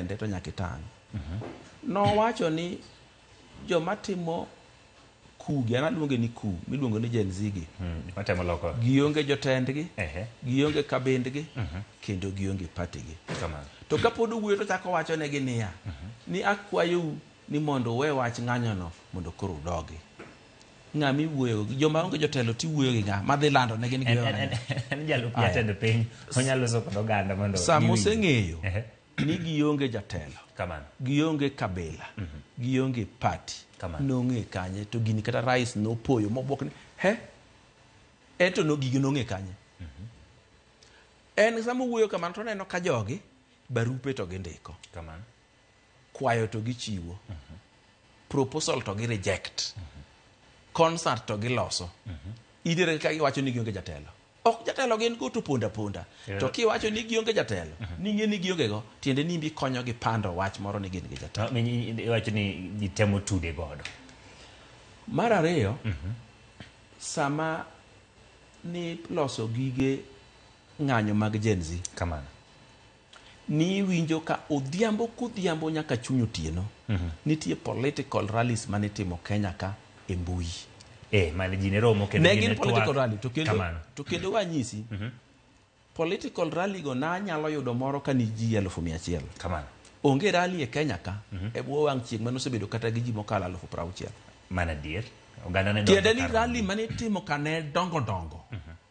Jatende to nyaka itang'. Nowacho ni joma timo coup gi, an aluonge ni coup, miluongo ni Gen Z gi. Matemo loko. Gionge jotendgi, gionge kabindgi, kendo gionge party gi. Kamano. To kapod owuoyo to chako wacho negi niya, ni akwayou ni mondo uwe wach ng'anyono mondo koro udogi. Ng'ama iwuoyo joma onge jotelo tiwuoyo gi ng'a madhi lando negi ni En, giwe en, ng'anyo. en, en jalup Aya. jatend piny onyalo loso kod oganda mondo Sama giwinj. oseng'eyo ni gionge jatelo, Kamano. gionge kabila, gionge party, Kamano. nong'e kanye to gini kata rais nopoyo mobwok ni he ento no gigi nong'e kanye. En sama owuoyo kamano to oneno ka jogi barupe to gindiko. Kamano. Kwayo to gichiwo. Proposal to gi reject. Concert to giloso. Idere ka giwacho ni gionge jatelo. Ok jatelo gin go to ponda ponda. To kiwacho ni gionge jatelo, ni ing'e ni gionge go, tiende ni imbi konyo gi pando wach moro ni gin gi jatelo. No, iwacho ni gitemo tude godo. Mar ariyo, sama ni loso gige ng'anyo mag Gen Z. Kamano. Ni iwinjo ka odhiambo kodhiambo nyaka chuny otieno, nitie political rallies manitimo Kenya ka e mbui. Mane ji ne romo kendo Ne ji gin ne political twak. rally to kendo Kamano. to kendo wanyisi political rally go na nyalo yudo moro ka ni ji 100,000. Kamano. Onge rally e Kenya ka e bwo wang' chieng' mane osebedo kata gi ji mokalo 60,000. Mana adier. Oganda ne donjo Tiende ni kar rally manitimo ka ne dongo dongo.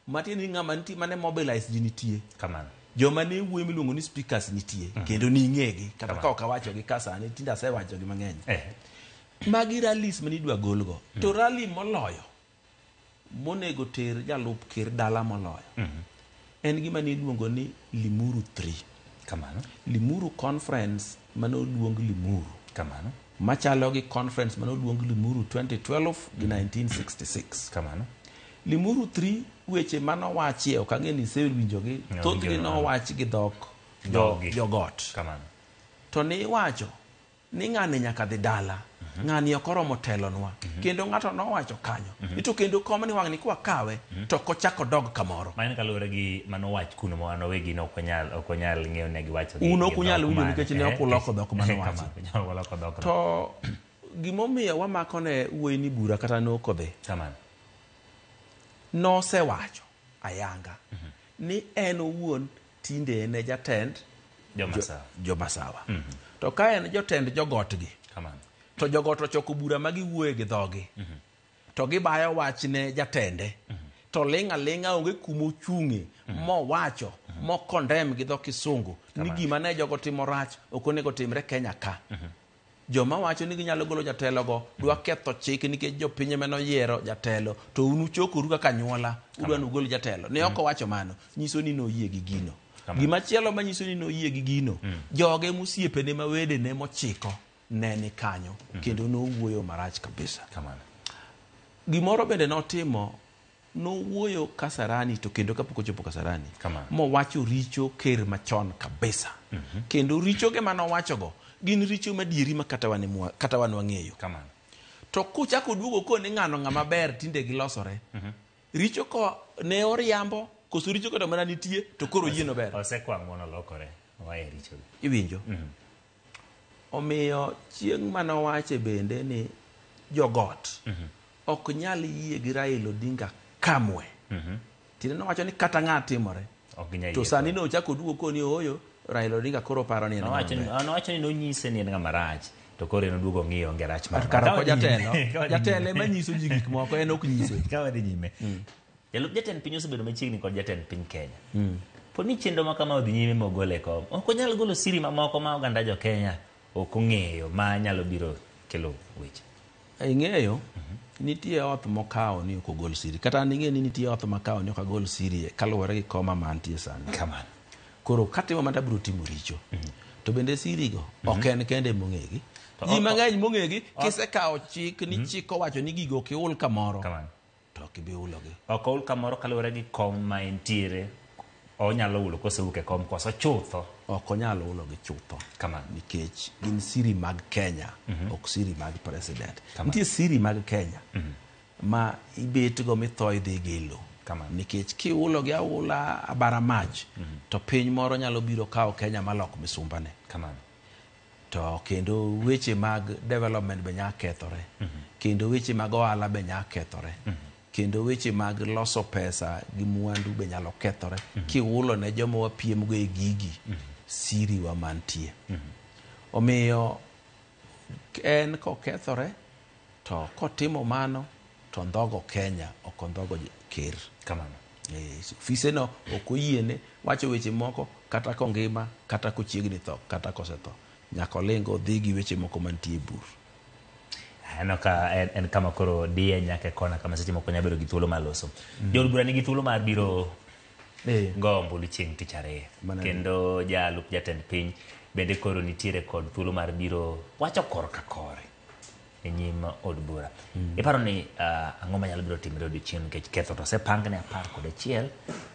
Matiende ni ng'ama nitie mane mobilize ji nitie. Kamano. Joma ne wuoyo miluongo ni speakers nitie kendo ning'egi kata ka ok awachogi ka sani tinde asewachogi mang'eny. Magi rallies mane idwa golgo. To rally moloyo monego ter jalup ker dala moloyo en gima ne iluongo ni Limuru 3. Kamano. Limuru conference mane oluong Limuru. Kamano. Machalo gi conference mane oluong Limuru 2012 gi 1966. Kamano. Limuru 3 weche manowachie ok ang'e ni isewinjogi, No, thothgi winjo no. nowach gi dhok Dhogi. jogot. Kamano. To ni iwacho ni ng'ani nyaka dhi dala, ng'ani ok oromo telonwa. Kendo ng'ato nowacho kanyo ni to kendo komni wang'ni kwakawe to ok ochak odog kamoro. Mano kaluwore gi manowach kuno ma wan wawegi ne ok wanyal ok wanyal ng'eyo ne giwacho gi- Un ok gi unyal dhok winjo mane. nikech ne ok uloko dhok manowachi. Kamano, ok waloko dhokno. To gimomiyo wamako ne wuoyi ni bura kata ne ok odhi. Kamano. Nosewacho ayanga ni en owuon tinde en e jatend Jomasawa. Jomasawa. To ka en jotend jogotgi, Kamano. to jogot ochoko bura ma giwuoye gi dhogi, to gibayo wach ne jatende, to ling' aling'a onge kuma ochung'e mowacho mokondem gi dho kisungu ni gima ne jogo timo rach ok onego timre Kenya ka. Joma wacho ni ginyalo golo jatelogo dwa ketho chik nikech jopiny ema noyiero jatelo to un uchokoru kaka anyuola udwa ni ugol jatelo. Ne ok owacho mano, nyiso ni noyie gi gino. Gima chielo manyiso ni noyie gi gino, joge mosiepene ma wedene mochiko ne ni kanyo kendo nowuoyo marach kabisa. Kamano. Gimoro bende notimo, nowuoyo Kasarani to kendo kapok ochopo Kasarani, Kamano. mowacho richo ker machon kabisa. Kendo richoge manowachogo gin richo madieri ma kata wan emwa, kata wan wang'eyo. Kamano. To kuchako duogo koni ng'ano ng'ama ber tinde gilosore. Richo ko ne oriambo koso richo kata mana nitie to koro yie nober. Osekwang' mondo olokore oaye richogi. Iwinjo? Omiyo chieng' manowache bende ni jogot ok nyal yie gi Raila Odinga kamwe. Tiende nowacho ni kata ng'a timore. Ok ginyal To yie sani kode. nochako oduogo koni ooyo Raila Odinga koro paro ni en ng'ama Nowacho ni ber. nowacho ni nonyise ni en ng'ama rach to koro en oduogo ong'iyo onge rach moro. Kara Ka ok wadhi nyime- jatelo. ka wadhi Jatelo nyime- ema nyiso ji gik moko en ok nyise. Ka wadhi nyime. Jalup jatend piny osebedo machiegni kod jatend piny Kenya. Po ni chenro ma kama odhi nyime mogole kom, ok onyal golo siri mamoko ma oganda jo Kenya ok ong'eyo ma nyalo biro kelo weche. Ing'eyo, nitie oath mokawo ni ok ogol siri. Kata an ing'eyo ni nitie oath makawo ni ok agol siri kaluwore gi koma ma antie sani. Kamano. Koro katimo mana abiro timo richo. To bende siri go ok en kende mong'egi. To Ji mang'eny mong'egi kisekawo chik ni chik owacho ni gigo ok iul kamoro. Kamano. To ok ibi ulogi. Ok oul kamoro kaluwore gi kom ma entiere, onyalo ulo kosewuok e kom koso chutho. Ok onyal ulogi chutho. Kamano. Nikech gin siri mag Kenya, ok siri mag president. Kamano. Nitie siri mag Kenya ma ibetgo mitho idhi gi lo. Kamano. Nikech kiulogi aula abara mach, to piny moro nyalo biro kawo Kenya malok misumbane. Kamano. To kendo weche mag development be nya kethore. Kendo weche mag ohala be nya kethore. Kendo weche mag loso pesa gi mwandu be nyalo kethore. Kihulo ne joma wapiemgo e gigi, siri wa mantie. Omiyo en kokethore to kotimo mano to ndhogo Kenya ok ondhogo ker. Kamano. Ofise no ok oyiene wacho weche moko kata kongima kata kochiegni tho kata kosetho. Nyaka oling odhi gi weche moko mantie e bur. Aneno ka en kama koro diye nyaka e kona kama seche moko nyalo bedo gi thuolo mar loso. Jood bura nigi thuolo mar biro go ombulu chieng' tich ariyo. Kendo jalup jatend piny bende koro nitiere kod thuolo mar biro wacho korka kore e nyim od bura. Iparo ni ang'o manyalo biro timore odiochieng' nikech ketho to osepangne 11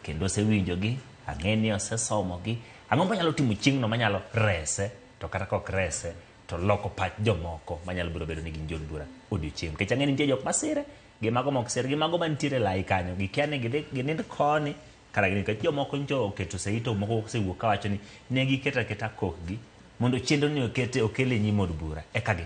kendo osewinjogi, ang'e ni osesomogi. Ang'o manyalo timo chieng'no manyalo rese to kata kok rese to loko pach jomoko manyalo biro bedo ni gin jood bura odiochieng'. Nikech ang'e ni nitie jok masire, gi mago mok sir, gi mago mantiere e lai kanyo, gikia ni gidhi ginind koni kata ginind nikech jomoko nyocha oketo sei to moko osewuok kawacho ni ne giketo aketa kokgi mondo chenro ni okete okel e nyim od bura eka gi